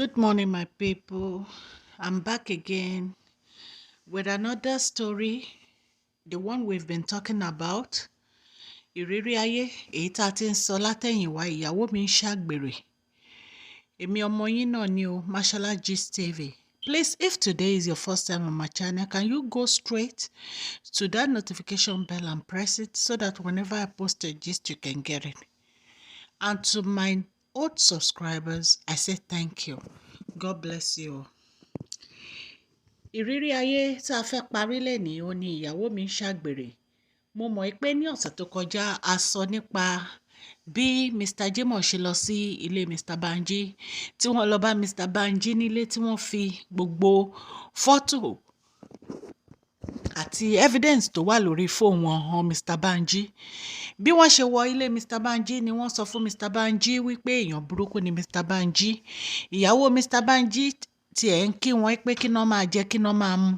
Good morning, my people. I'm back again with another story, the one we've been talking about. Ìrírí ayé, èyí tá a ti ń sọ látẹ̀yìnwá, ìyàwó mi ń ṣàgbèrè. Èmi ọmọ yín náà ni o, Mashola Gist TV. Please, if today is your first time on my channel, can you go straight to that notification bell and press it so that whenever I post a gist, you can get it. And to my old subscribers, I say thank you. God bless you all. Ìrírí ayé tá a fẹ́ parí lẹ́nìí ó ní ìyàwó mi ń ṣàgbèrè. Mo mọ̀ pé ní ọ̀sẹ̀ tó kọjá a sọ nípa bí Mr. Jimoh ṣe lọ sí ilé Mr. Banji, tí wọ́n lọ bá Mr. Banji nílé, tí wọ́n fi gbogbo fọ́tò àti evidence tó wà lórí fóònù wọn hàn Mr. Banji. Bí wọ́n ṣe wọ ilé Mr. Banji ni wọ́n sọ fún Mr. Banji wípé èèyàn burúkú ni Mr. Banji. Ìyàwó Mr. Banji tiẹ̀ ń kí wọn pé kí ná máa jẹ, kí ná máa mu,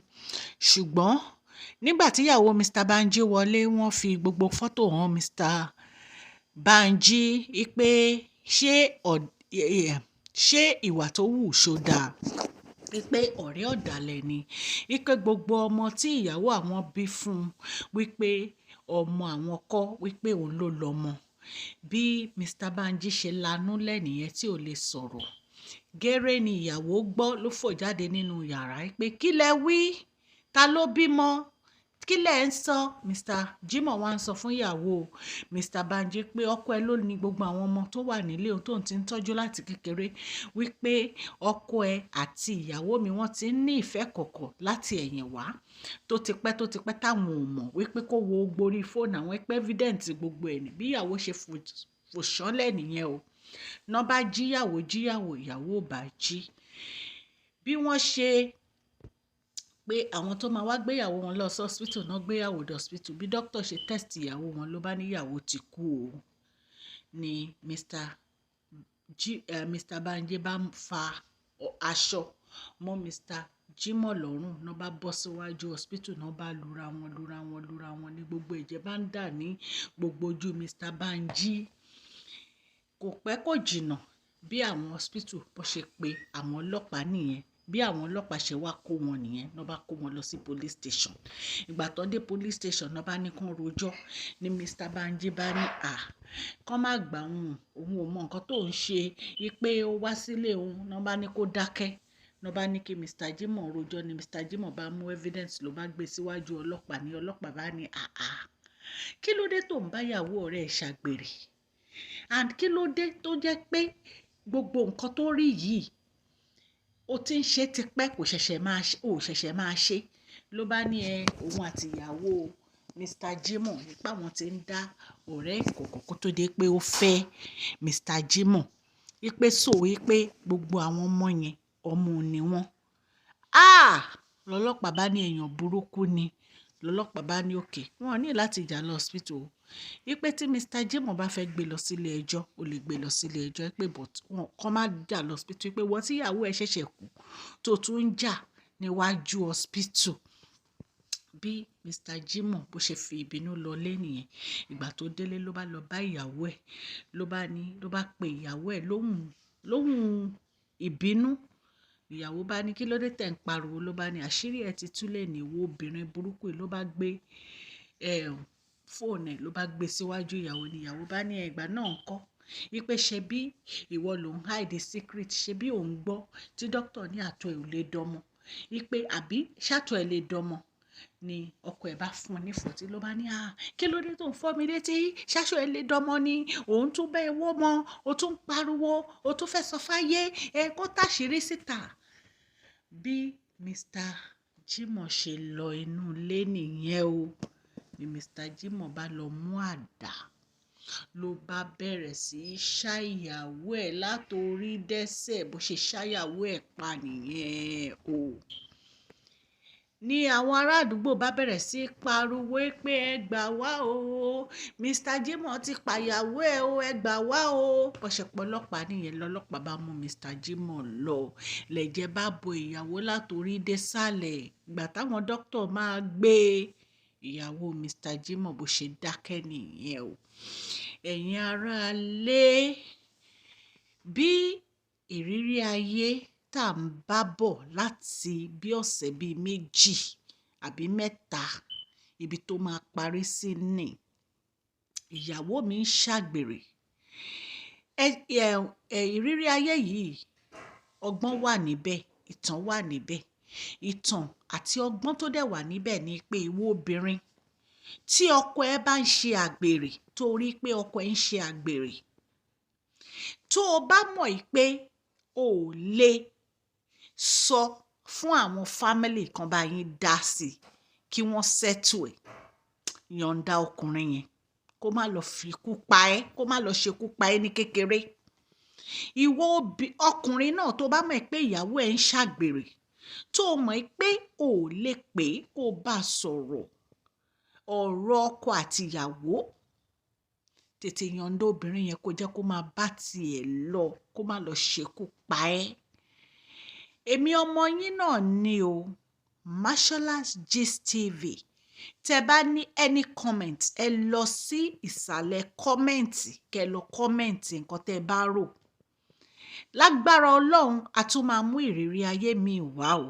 ṣùgbọ́n nígbà tí ìyàwó Mr. Banji wọlé, wọ́n fi gbogbo fọ́tò hàn Mr. Banji pé ṣé ìwà tó wù ṣó dáa, wípé ọ̀rẹ́ ọ̀dàlẹ̀ ni, wípé gbogbo ọmọ tí ìyàwó àwọn bí fún un, wípé ọmọ àwọn kọ́, wípé òun ló lọ́mọ. Bí Mr. Banji ṣe lanú lẹ́nìyẹn tí ò lè sọ̀rọ̀. Gẹ́rẹ́ ni ìyàwó gbọ́ ló fò jáde nínú yàrá pé kí lẹ wí, ta ló bímọ, kí lẹ ń sọ? Mr. Jimoh wá ń sọ fún ìyàwó Mr. Banji pé ọkọ ẹ ló ní gbogbo àwọn ọmọ tó wà nílé òun tó ń ti ń tọ́jú láti kékeré, wípé ọkọ ẹ àti ìyàwó mi wọ́n ti ń ní ìfẹ́ kọ̀kọ̀ láti ẹ̀yìn wá tó ti pẹ́, tó ti pẹ́ táwọn ò mọ̀, wípé kó wo gborí fóònù àwọn, pé evidence gbogbo ẹ̀ ní. Bí ìyàwó ṣe fò ṣánlẹ̀ nìyẹn o. Ná bá jíyàwó jíyàwó, ìyàwó ò bá jí. Bí wọ́n ṣe pé àwọn tó máa wá gbéyàwó wọn lọ sí hospital náà, gbéyàwó dé hospital. Bí doctor ṣe test ìyàwó wọn, ló bá níyàwó ti kú o. Ni Mr. Banji bá fa aṣọ mọ́ Mr. Jimoh lọ́rùn, náà bá bọ́ síwájú hospital, náà bá lura wọn, lura wọn, lura wọn, ní gbogbo ẹ̀jẹ̀ bá ń dà ní gbogbo ojú Mr. Banji. Kò pẹ́ kò jìnnà, bí àwọn hospital bó ṣe pé àwọn ọlọ́pàá nìyẹn. Bí àwọn ọlọ́pàá ṣe wá kó wọn nìyẹn, náà bá kó wọn lọ sí police station. Ìgbà tó dé police station, náà bá ní kán rojọ́. Ní Mr. Banji bá ní à kán má gbà òun, òun ò mọ nǹkan tó ń ṣe, pé ó wá sílé òun. Náà bá ní kó dákẹ́. Náà bá ní kí Mr. Jimoh rojọ́. Ni Mr. Jimoh bá mú evidence, ló bá gbé síwájú ọlọ́pàá. Ní ọlọ́pàá bá ní, àá, kí ló dé tó ń bá ìyàwó ọ̀rẹ́ ẹ̀ ṣàgbèrè? And kí ló dé tó jẹ́ pé gbogbo nǹkan tó rí yìí, ó ti ń ṣe tipẹ́, kò ṣẹ̀ṣẹ̀ máa ṣe, ò ṣẹ̀ṣẹ̀ máa ṣe? Ló bá ní ẹ òun àti ìyàwó Mr. Jimoh nípa wọn ti ń dá ọ̀rẹ́ ìkọ̀kọ̀ kó tó dé pé ó fẹ́ Mr. Jimoh, wípé so wípé gbogbo àwọn ọmọ yẹn, ọmọ ni wọ́n. Ah! Lọ́lọ́pàá bá ní èèyàn burúkú ni. Lọ́lọ́pàá bá ní okay, wọn ní láti jà lọ hospital o, wípé tí Mr. Jimoh bá fẹ́ gbé lọ sílé ẹjọ́, ó lè gbé lọ sílé ẹjọ́, pé but wọn kọ́ má jà lọ hospital, pé wọ́n tí ìyàwó ẹ̀ ṣẹ̀ṣẹ̀ kú tó tún ń jà níwájú hospital. Bí Mr. Jimoh bó ṣe fi ìbínú lọ lé nìyẹn. Ìgbà tó délé, ló bá lọ bá ìyàwó ẹ̀, ló bá ní, ló bá pe ìyàwó ẹ̀ lóhùn lóhùn ìbínú. Ìyàwó bá ní, kí ló dé tẹ̀ ń pariwo? Ló bá ní àṣírí ẹ̀ ti tú lé ní, ìwọ obìnrin burúkú yìí. Ló bá gbé fóònù ẹ̀, ló bá gbé síwájú ìyàwó. Ni ìyàwó bá ní ẹ̀gbà náà ń kọ́ wípé ṣe bí ìwọ ló ń hide secret, ṣe bí òun gbọ́ tí doctor ní àtọ̀ ẹ̀ ò lè dánmọ́, wípé àbí ṣàtọ̀ ẹ̀ lè dánmọ́? Ni ọkọ ẹ̀ bá fún un ní fọ̀tí. Ló bá ní, à, kí ló dé tó ń fọ́ mi létí? Ṣáṣọ ẹ̀ lè dánmọ́ ni òun tún bẹ́ẹ̀ wọ́ mọ́, ó tún pariwo, ó tún fẹ́ sọ fáyé ẹ kó tàṣírí síta. Bí Mr. Jimoh ṣe lọ inú ilé nìyẹn o. Ni Mr. Jimoh bá lọ mú àdá, ló bá bẹ̀rẹ̀ sí í ṣá ìyàwó ẹ̀ látorí dẹ́sẹ̀. Bó ṣe ṣáyàwó ẹ̀ pa nìyẹn o. Ni àwọn ará àdúgbò bá bẹ̀rẹ̀ sí í pariwo pé ẹ gbà wá o, Mr. Jimoh ti pàyàwó ẹ̀ o, ẹ gbà wá o. Bó ṣe ọlọ́pàá nìyẹn. Lọ́lọ́pàá bá mú Mr. Jimoh lọ. Lẹ̀jẹ̀ bá bo ìyàwó látorí dé sàlẹ̀. Ìgbà táwọn dókítà máa gbé ìyàwó Mr. Jimoh, bó ṣe dákẹ́ nìyẹn o. Ẹ̀yin aráalé, bí ìrírí ayé tá à ń bá bọ̀ láti bí ọ̀sẹ̀ bíi 2 àbí 3, ibi tó máa parí sí ni ìyàwó mi ń ṣàgbèrè. Ìrírí ayé yìí, ọgbọ́n wà níbẹ̀, ìtàn wà níbẹ̀. Ìtàn àti ọgbọ́n tó dẹ̀ wà níbẹ̀ ni pé ìwọ obìnrin tí ọkọ ẹ bá ń ṣe àgbèrè, torí pé ọkọ ẹ ń ṣe àgbèrè, tó o bá mọ̀ pé o ò lè sọ fún àwọn family kan bá yín dá sí kí wọ́n settle ẹ̀, yọ̀ǹda ọkùnrin yẹn kó má lọ fi ikú pa ẹ́, kó má lọ ṣekú pa ẹ́ ní kékeré. Ìwọ ọkùnrin náà tó bá mọ̀ pé ìyàwó ẹ ń ṣàgbèrè, tó mọ̀ pé o ò lè pè kó bá sọ̀rọ̀ ọ̀rọ̀ ọkọ àti ìyàwó, tètè yọ̀ǹda obìnrin yẹn kó jẹ́ kó máa bá tiẹ̀ lọ, kó má lọ ṣekú pa ẹ́. Èmi ọmọ yín náà ni o, Mashola Gist TV. Tẹ bá ní any comment, ẹ lọ sí ìsàlẹ̀ comment, kẹ́ lọ comment nǹkan tẹ́ bá rò. Lágbára Ọlọ́run, a tún máa mú ìrírí ayé mi wá o.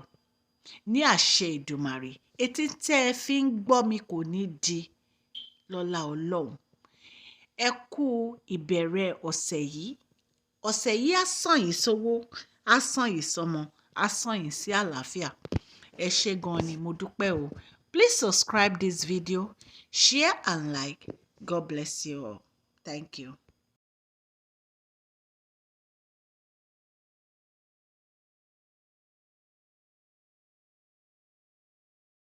Ní àṣẹ Èdùmàrè, etí tẹ́ ẹ fi ń gbọ́ mi kò ní di lọ́lá Ọlọ́run. Ẹ kú ìbẹ̀rẹ̀ ọ̀sẹ̀ yìí. Ọ̀sẹ̀ yìí á sàn yín sówó, á sàn yín sọ́mọ, á sàn yín sí àlàáfíà. Ẹ ṣé gan ni, mo dúpẹ́ o. Please subscribe this video, share and like. God bless you all. Thank you.